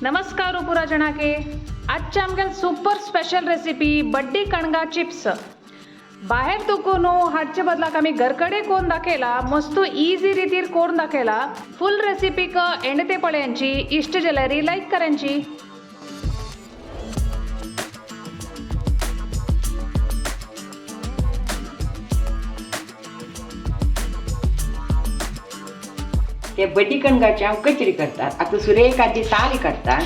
नमस्कार पुरा जणाके। आजच्या आमगेल सुपर स्पेशल रेसिपी बड्डी कणगा चिप्स। बाहेर तुकून हाडचे बदलाक आमी घरकडे कोण दाखयला, मस्त इझी रितीर कोण दाखयला। फुल रेसिपीक एंड ते पळयांची, इष्ट जाल्यार लायक करांची। ते बड्डी कणगाची हांव कचरी करतात। आतां सुरेखाची साली काडटा।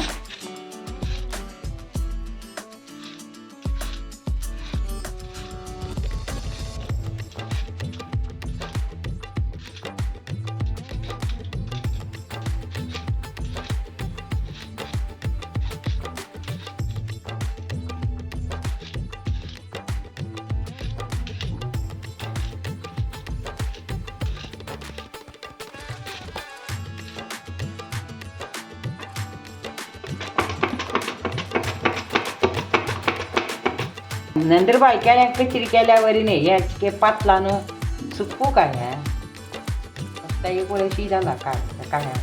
नंदुरबार केल्या कचरी केल्यावर न्ही हे पातला न्हू सुकू काय फक्त एक वळशी जाला काड काड्या।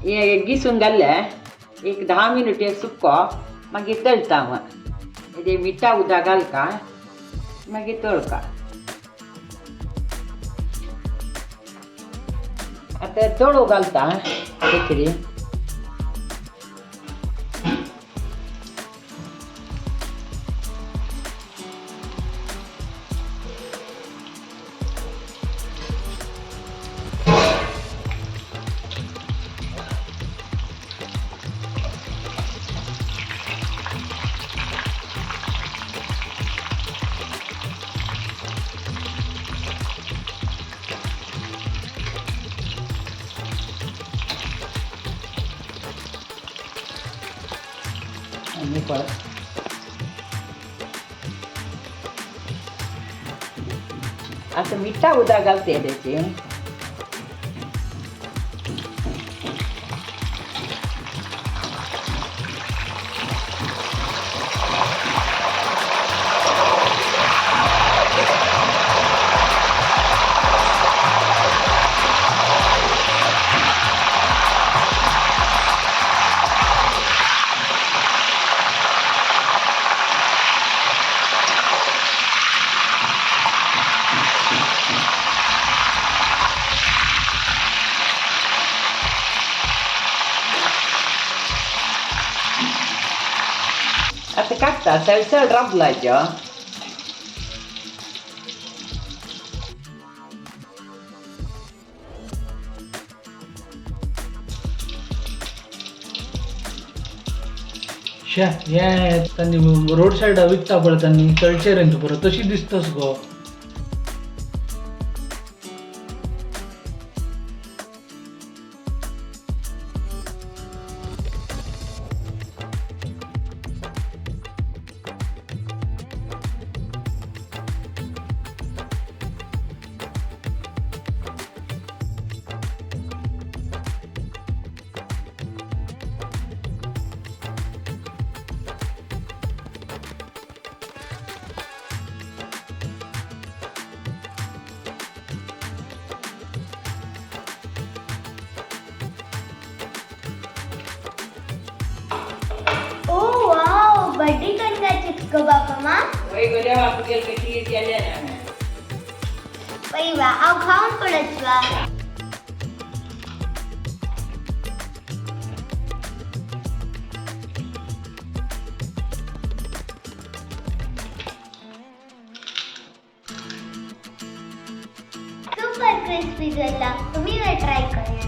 हे गिसून घाल्ले एक 10 मिनट सुको मागीर तळटा हांव। हे मिठा उदक घालका मागीर तळका। आतां तळो घालता कचरी। आतां मिठा उदक घालते तेचे। आतां काडटा सळसळ रब लायच्यो। शे हे तांणी रोड सायडा विकता पळय तांणी तळचे रे पुरो तशी दिसतस गो। बड्डी कणगा चिप्स गो बाबा मा। वय गो देवा तुगेल कशी केले ना। वय वा हांव खावन पळत वा। सुपर क्रिस्पी जाला, तुम्ही ट्राय करा।